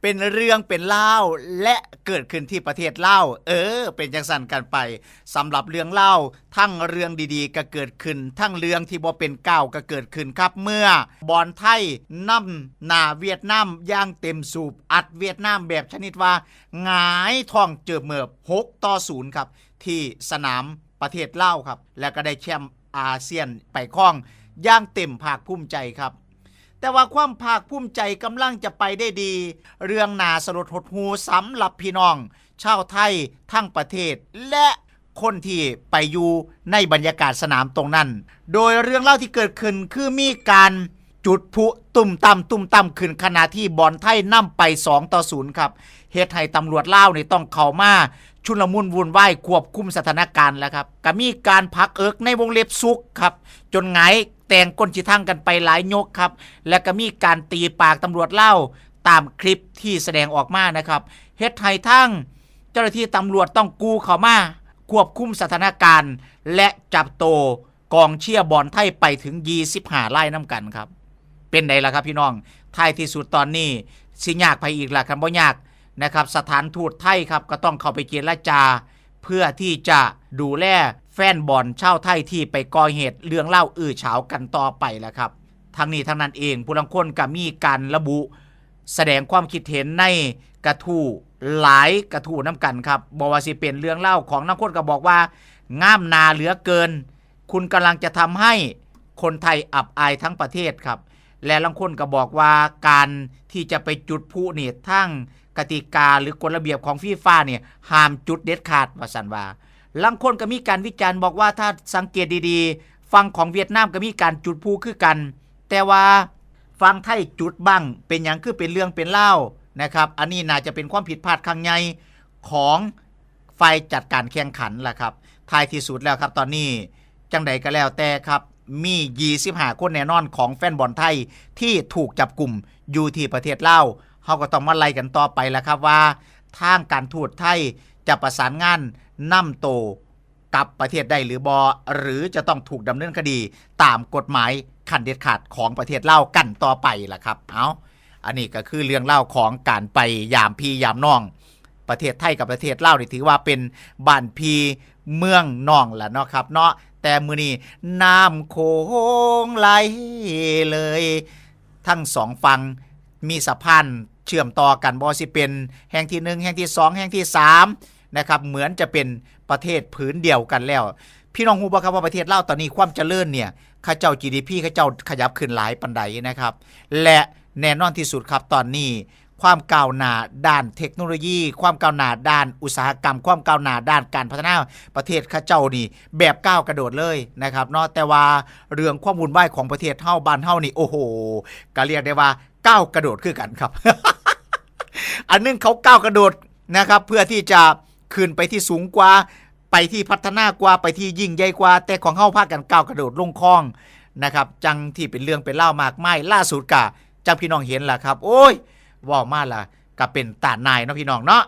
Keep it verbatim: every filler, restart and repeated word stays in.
เป็นเรื่องเป็นราว และเกิดขึ้นที่ประเทศลาว เออ เป็นจังซั่นกันไป สำหรับเรื่องราว ทั้งเรื่องดีๆ ก็เกิดขึ้น ทั้งเรื่องที่บ่เป็นก้าวก็เกิดขึ้นครับ เมื่อบอลไทยนำหน้าเวียดนามอย่างเต็มสูบ อัดเวียดนามแบบชนิดว่าหงายท้องเจิบเมิบ หกต่อศูนย์ ครับ ที่สนามประเทศลาวครับ และก็ได้แชมป์อาเซียนไปครองอย่างเต็มภาคภูมิใจครับ แต่ว่าความภาคภูมิใจกำลังจะไปได้ดี เรื่องน่าสลดหดหู่สำหรับพี่น้องชาวไทยทั้งประเทศ และคนที่ไปอยู่ในบรรยากาศสนามตรงนั้น โดยเรื่องเล่าวที่เกิดขึ้นคือมีการจุดพลุตุ้มตั้มตุ้มตั้มขึ้น ขณะที่บอลไทยนำไป สองต่อศูนย์ ครับ เฮ็ดให้ตำรวจลาวนี่ต้องเข้ามาชุลมุนวุ่นวายควบคุมสถานการณ์แล้วครับ ก็มีการผลักเอิกในวงเล็บซุกครับ จนหงายแตงก้นชิทังกันไปหลายยกครับ และก็มีการตีปากตำรวจลาวตามคลิปที่แสดงออกมานะครับ เฮ็ดให้ทางเจ้าหน้าที่ตำรวจต้องกู้เข้ามาควบคุมสถานการณ์ และจับโตกองเชียร์บอลไทยไปถึง ยี่สิบห้า รายนำกันครับ เป็นไดล่ะครับพี่น้อง ท้ายที่สุดตอนนี้สิยากไปอีกล่ะ คันบ่ยากนะครับ สถานทูตไทยครับ ก็ต้องเข้าไปเจรจา เพื่อที่จะดูแลแฟนบอลชาวไทยที่ไปก่อเหตุเรื่องเล่าวอื้อฉาวกันต่อไปล่ะครับ ทั้งนี้ทั้งนั้นเอง ผู้ลางคนก็มีการระบุแสดงความคิดเห็นในกระทู้หลายกระทู้นำกันครับ บ่ว่าสิเป็นเรื่องเล่าวของลางคนก็บอกว่า งามหน้าเหลือเกิน คุณกำลังจะทำให้คนไทยอับอายทั้งประเทศครับ และลางคนก็บอกว่าการที่จะไปจุดพลุนี่ ทั้งกติกาหรือกฎระเบียบของฟีฟาเนี่ย ห้ามจุดเด็ดขาด ว่าซั่นว่า ลางคนก็มีการวิจารณ์บอกว่าถ้าสังเกตดีๆ ฝั่งของเวียดนามก็มีการจุดพลุคือกัน แต่ว่าฝั่งไทยจุดบั้ง เป็นหยังคือเป็นเรื่องเป็นราวนะครับ อันนี้น่าจะเป็นความผิดพลาดครั้งใหญ่ของฝ่ายจัดการแข่งขันล่ะครับ ท้ายที่สุดแล้วครับ ตอนนี้จังใดก็แล้วแต่ครับ มี ยี่สิบห้า คนแน่นอนของแฟนบอลไทยที่ถูกจับกุมอยู่ที่ประเทศลาว เฮาก็ต้องมาไล่กันต่อไปล่ะครับว่า ทางการทูตไทยจะประสานงานนำโตกลับประเทศได้หรือบ่ หรือจะต้องถูกดำเนินคดีตามกฎหมายขั้นเด็ดขาดของประเทศลาวกันต่อไปล่ะครับ เอา อันนี้ก็คือเรื่องเล่าวของการไปยามพี่ยามน้อง ประเทศไทยกับประเทศลาวนี่ถือว่าเป็นบ้านพี่เมืองน้องล่ะเนาะครับเนาะ แต่มื้อนี้น้ำโขงไหลเลย ทั้งสองฝั่งมีสะพานเชื่อมต่อกัน บ่ว่าสิเป็นแห่งที่หนึ่ง แห่งที่สอง แห่งที่สามนะครับ เหมือนจะเป็นประเทศผืนเดียวกันแล้ว พี่น้องฮู้บ่ครับว่าประเทศลาวตอนนี้ความเจริญเนี่ย เขาเจ้า จีดีพี เขาเจ้าขยับขึ้นหลายปานใดนะครับ และแน่นอนที่สุดครับ ตอนนี้ความก้าวหน้าด้านเทคโนโลยี ความก้าวหน้าด้านอุตสาหกรรม ความก้าวหน้าด้านการพัฒนาประเทศเขาเจ้านี่แบบก้าวกระโดดเลยนะครับเนาะ แต่ว่าเรื่องความวุ่นวายของประเทศเฮา บ้านเฮานี่ โอ้โห ก็เรียกได้ว่าก้าวกระโดดคือกันครับ อันหนึงเขาก้าวกระโดดนะครับ เพื่อที่จะขึ้นไปที่สูงกว่า ไปที่พัฒนากว่า ไปที่ยิ่งใหญ่กว่า แต่ของเฮาพากันก้าวกระโดดลงคลองนะครับ จังที่เป็นเรื่องเป็นราวมากมาย ล่าสุดกะจังพี่น้องเห็นล่ะครับ โอ้ย เว้ามาล่ะ ก็เป็นตาหน่ายเนาะพี่น้องเนาะ